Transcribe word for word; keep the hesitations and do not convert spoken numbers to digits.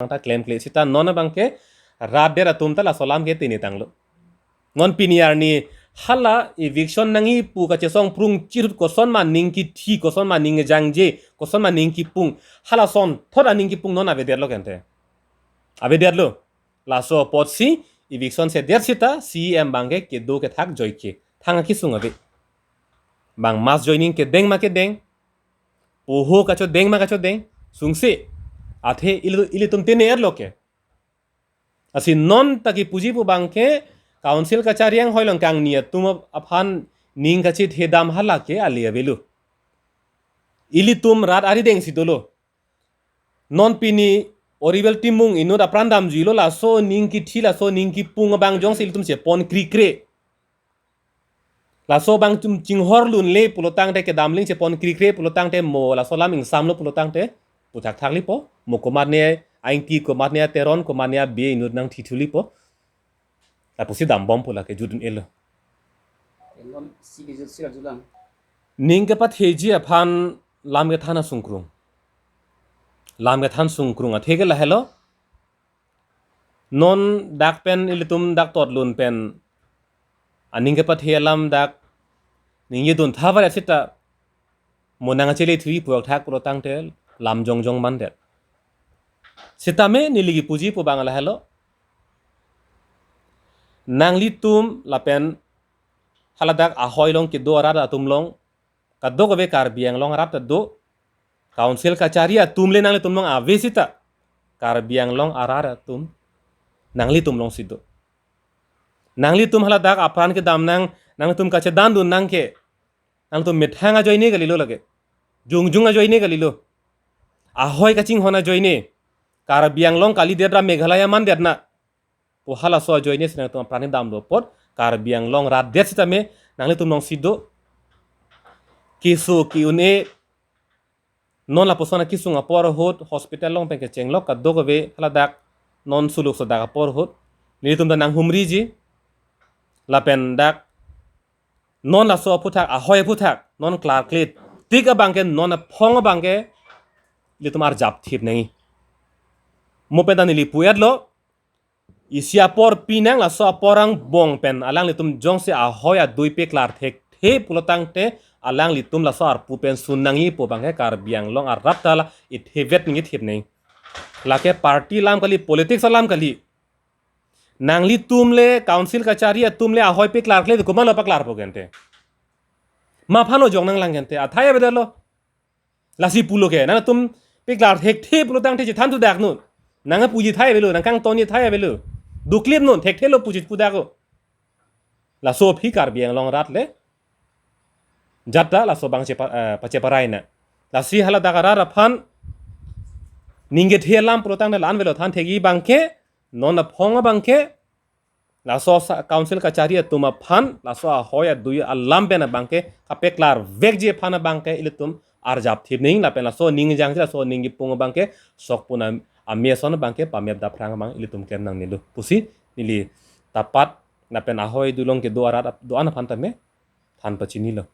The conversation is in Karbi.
ta klemkle sita non abangke rat det atum ta laso alam ke tini tanglo. Non pini arni hala eviction nangji pu kachesong prung chirut koson ma ning kithi, koson ma ning jangje, koson ma ning kipung, hala sonthot aning kipung non avedetlo kente. Avedetlo. Laso apotsi eviction sedet sita C E M abangke kedo kethak joike. Thang akisung ave. Bang mass joining kedeng ma kedeng, poho kachodeng ma kachodeng, sungse. Athe ili-, ilitum tene erlo ke. Lasi non ta kipuji pu abangke council kachari anghoi along kangni atum aphan ning kachethedam hala ke ale avelo. Ilitum rat arideng si dolo. Non pini Horrible Timung inut apran damjuilo, laso ning kithi, laso ning kipung abang jongsi ilitum chepon krikre. Laso abang tum chinghor lunle pulotangte, kedamling chepon krikre pulotangte, mo laso alam ingsamlo pulotangte puthakthak lipo. Mo komatne Ingti, komatne Teron, komatne Bey inut nangthithu lipo. Lapusi dambom pu lake judun elo. Enon si bijut sira julang. Ning kepatheji aphan lam kethan asungkrung. Lam kethan sungkrung athe ke lahelo. Non dak pen ilitum dak totlun pen aning kepathe alam dak ningjeduntha varet sita mo nangchelethui puthak pulotangte lam jongjong mandet. Sitame neli kipuji pu abang lahelo. Nanglitum lapen haladak ahoi along kedo arat atum along, kadokave Karbi Anglong arat ta do. Council kachari atum le nanglitum along ave sita, Karbi Anglong arat atum nanglitum alongsi do. Nanglitum haladak apran kedam nang, nanglitum kachedandun nang ke, nanglitum methang ajoine kalilo lake. Jongjong ajoine kalilo. Ahoi kachinghon ajoine. Karbi Anglong kalidet ra Meghalaya mandetna pu halaso ajoine si nangtum apran kedamlo apot, Karbi Anglong rat det sitame nanglitum alongsi do. Keso ke-un-e, non lapuson akisung apor ahut hospital along pen kechenglo, kadokave haladak non suluk sodak apor ahut nelitum ta nanghumriji. Lapen dak non laso aphuthak, ahoi aphuthak non klarkle tik abangke, non aphong abangke ilitum arjap thip nangji. Mo pen ta neli pu-etlo, isi apor pinang, laso apor angbong pen alanglitum jongsi ahoi adui peklar thekthe pulotangte, alanglitum laso arpu pen sun nangji pu abangke Karbi Anglong arat ta la ithevet ningje thip nangji. Lake party alam kali, politics alam kali. Nanglitum le council kachari atum le ahoi peklarkle komatlo paklarpo kente? Ma aphanlo jong nanglang kente? Athai avedetlo. Lasi pulo ke, nangtum peklar thekthe pulotangte chethan thudak non. Nangpuji thai avelo, nangkangtonji thai avelo. Duklip non, thekthelo puji pudaklo. Laso aphi Karbi Anglong arat le jat ta laso abang chepa-, eh, pacheparai na. Lasi haladak arat aphan ning kethe alam pulotangte la-an avelo, than thekji abangke, non aphong abangke, laso sa-, council kachari atum aphan laso ahoi adui alam pen abangke kapeklarvekji aphan abangke ilitum arjap thip nangji, lapen laso ning jangje, laso ning kipung abangke sokpun am-, ameson abangke pamep daphrang abang ilitum klem nangnelo pusi neli tapat lapen ahoi adui along kedo arat ap-, do-an aphan tame than pachinilo.